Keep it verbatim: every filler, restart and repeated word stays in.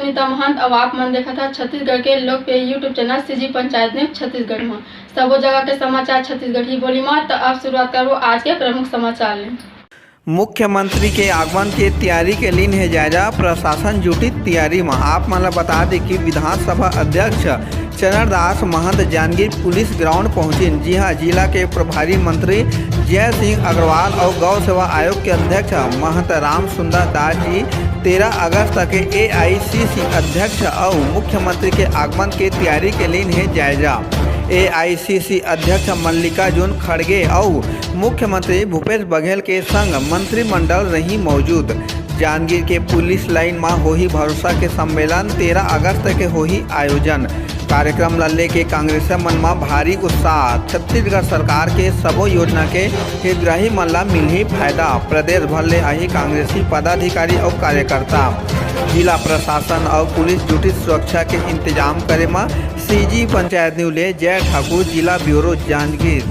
सुनीता महंत, अउ आप मन देखत हव छत्तीसगढ़ के लोकप्रिय YouTube channel CG panchayat news Chhattisgarh म। सबो जगह के समाचार छत्तीसगढ़ी बोली म। त अब शुरुआत करबो आज के प्रमुख समाचार ले। मुख्यमंत्री के आगमन के तैयारी के लीन हे जायजा, प्रशासन जुटिस तैयारी म। आप मन ल बता दे कि विधानसभा अध्यक्ष चरणदास महंत जांजगीर पुलिस ग्राउंड पहुंचिन, जिहां जिला के प्रभारी मंत्री जय सिंह अग्रवाल अउ गौ सेवा आयोग के अध्यक्ष महंत राम सुंदर दास जी तेरह अगस्त के AICC अध्यक्ष अउ मुख्यमंत्री के आगमन के तैयारी के लीन हे जायजा। AICC अध्यक्ष मल्लिकार्जुन खड़गे अउ मुख्यमंत्री भूपेश बघेल के संग मंत्रिमंडल रही मौजूद। जांजगीर के पुलिस लाइन म होही भरोसा के सम्मेलन, तेरह अगस्त के होही आयोजन। कार्यक्रम ल लेके कांग्रेस मन म भारी उत्साह। छत्तीसगढ़ सरकार के सबो योजना के हितग्राही मन ल मिलही फायदा। प्रदेश भर ले आही कांग्रेसी पदाधिकारी अउ कार्यकर्ता। जिला प्रशासन अउ पुलिस जुटिस सुरक्षा के इंतजाम करे म। CG पंचायत न्यूज ले जय ठाकुर, जिला ब्यूरो जांजगीर।